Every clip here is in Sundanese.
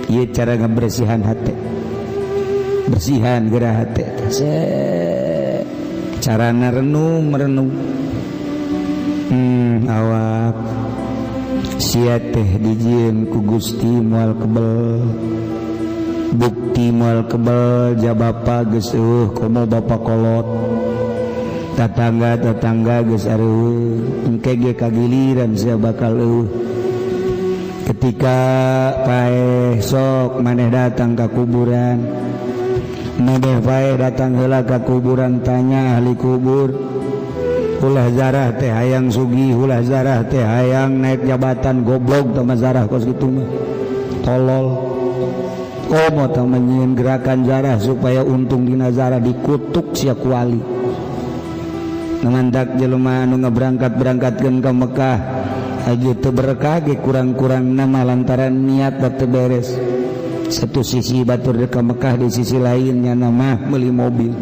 Ieu cara ngabersihan hate, bersihan geura hate. Carana renung, merenung. Awak sia teh dijieun ku Gusti moal kebel. Bukti moal kebel, ja bapa geus euweuh, komo bapa kolot, tatangga tetangga geus areuweuh, engke ge kagiliran sia bakal euweuh. Ketika paeh, sok maneh datang ka kuburan, maneh paeh datang heula ka kuburan, tanya ahli kubur. Ulah zarah teh hayang sugih, ulah zarah teh hayang naik jabatan. Goblok teh zarah kos kitu mah, tolol. Komo teh nyieun gerakan zarah supaya untung dina zarah, dikutuk sia ku wali. Mantak jelema anu ngaberangkat-berangkatkeun ka Mekah haji teu berkah ge kurang-kurang nama lantaran niat teu beres. Satu sisi batur ke Mekah, di sisi lainnya nama beli mobil.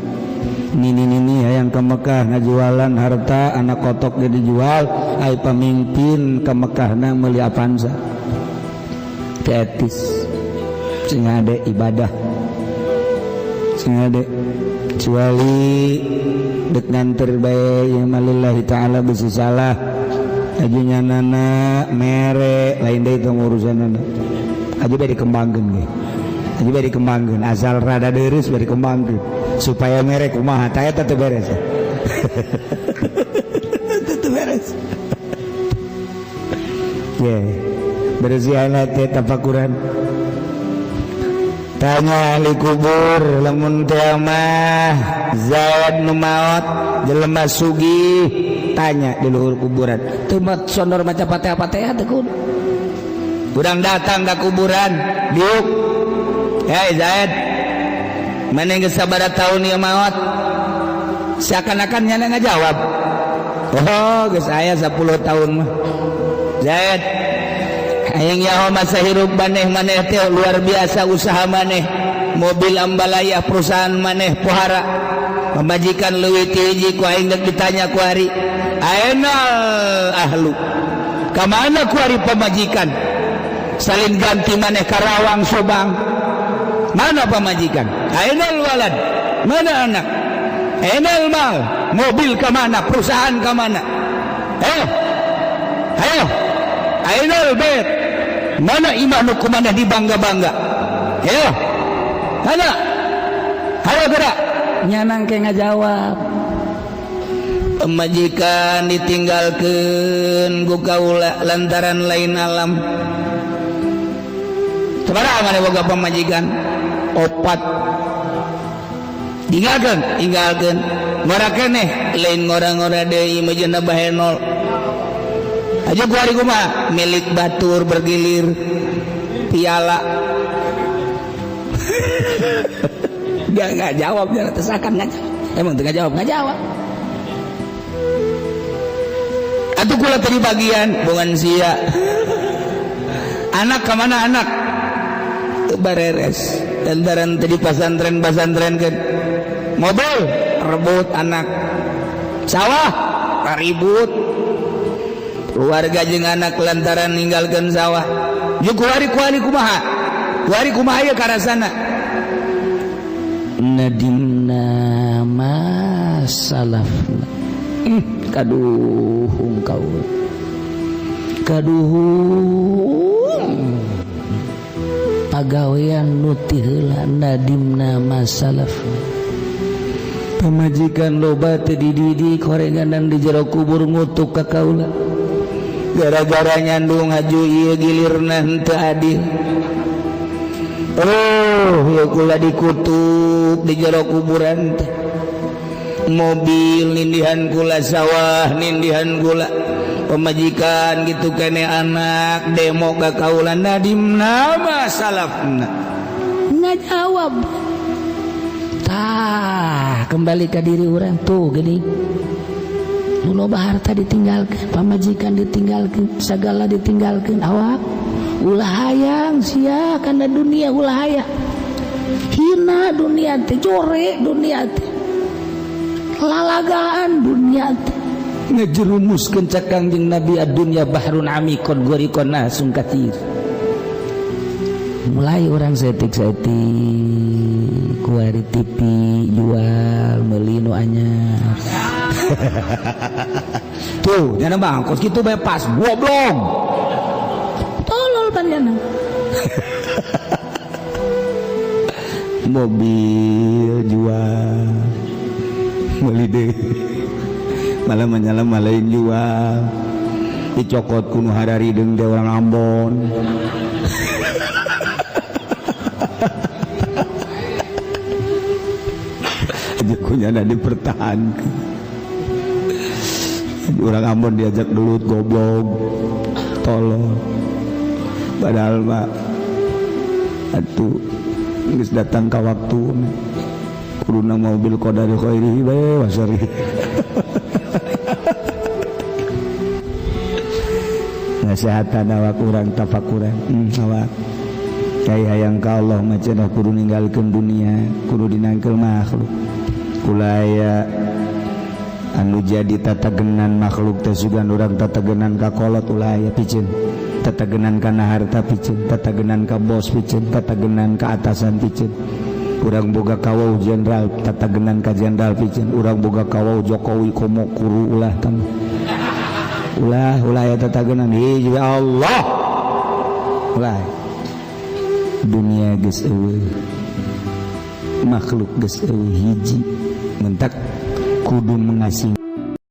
Nini nini hayang ke Mekah ngajualan harta, anak kotok ge dijual. Ai pamimpin ke Mekah na meuli Avanza. Teu etis. Sing ada ibadah, sing ada, kecuali dek nganter bae yang lillahi ta'ala, bisi salah ajunya nana mere lain deui. Itu urusan aja bae dikembangkeun ge, aja bae dikembangkeun, asal rada deurus bae dikembangkeun supaya mere kumaha. Tah, eta teu beres, teu beres. Ye, bersihan hati, tafakuran, tanya ahli kubur. Lamun teh mah Zaid nu maot jelema sugih, tanya di luhur kuburan. Teu sondor maca Fatihah-Fatihah teu kudu. Urang datang ke kuburan, diuk, "Hei Zaid, mana geus sabaraha tahun ieu maot?" Seakan-akan nyana ngajawab, "Oh, geus aya 10 tahun mah." "Zaid, hayang nyaho masa hirup maneh, maneh teh luar biasa usaha maneh, mobil ambalaya, perusahaan maneh pohara, pamajikan leuwih ti hiji. Ku aing deuk ditanya ku ari, ainal ahlu, ka mana ku ari pamajikan? Salin ganti maneh Karawang, Subang, mana pamajikan? Ainal walad, mana anak? Ainal mal, mobil ke mana, perusahaan ke mana? Ayo, ayo, ainal bait, mana imah nu ku maneh dibangga-bangga? Ayo, mana? Ayo gerak." Nyanang ke ngajawab. Pemajikan ditinggalkan ku kaula lantaran lain alam. Sabaraha maneh boga pamajikan? Opat. Tinggalkeun, tinggalkeun. Ngora keneh, lain ngora-ngora deui, meujeuna bahenol aja. Ku ari kumaha? Milik batur bergilir piala. Dia nggak jawab, dia tesakan nggak emang teu jawab, nggak jawab. Atuh kula tadi bagian bukan sia. Anak kemana? Anak bareres lantaran tadi pasantren pasantren kan. Mobil rebut anak, sawah ribut keluarga jeung anak lantaran ninggalkan sawah. Yuk, kuari kuari kumaha, kuari kumaha ya karasana? Nadimna masalafna. Kaduhung kau, kaduhung pagawean nu ti heula. Nadimna masalafna. Pamajikan loba teu dididik, horenganan di jero kubur ngutuk ka kaula gara-gara nyandung haju ieu, gilirna henteu adil. Oh ya, kula dikutuk di jero kuburan teh. Mobil nindihan kula, sawah nindihan kula, pemajikan gitu kene, anak demo ka kaula. Nadimna masalafna. Ngajawab. Tah, kembali ke diri orang tuh gini. Nu loba harta ditinggalkan, pamajikan ditinggalkan, segala ditinggalkan. Awak ulah hayang sia kana dunia, ulah hayang. Hina dunia teh, jore dunia teh, lalagaan dunia teh. Ngejerumuskeun cek Kangjeng Nabi, ad-dunya bahrun amikon goriqon nasun katsir. Mulai orang setik-setik kuari TV jual meuli nu anyar. Tuh, jangan bang, kos kitu bae pas, goblok. Tolol panjana. Mobil jual, meuli deui. Malah menyala malain jual. Dicokot ku nu hararideung teh orang Ambon. Aja kunyana dipertahankan. Orang Ambon diajak dulu goblok, tolol. Padahal mah atuh geus datang ka waktu kuduna mobil qadari khairihi bae wasari. Nasehatan awak urang tafakuran, awak kai hayang ka Allah mah cenah kudu ninggalkeun dunia, kudu dinangkeul makhluk. Kula aya anu jadi tatagenan makhluk teh sugan urang tatagenan ka kolot ulah aya piceun, tatagenan kana harta piceun, tatagenan ka bos piceun, tatagenan ka atasan piceun. Urang boga kawau jenderal tatagenan ka jenderal piceun, urang boga kawau Jokowi komo kuru ulah tang. Ulah ulah aya tatagenan hiji Allah. Ulah dunia geus eueuh, makhluk geus eueuh hiji mentak kudu mengasih.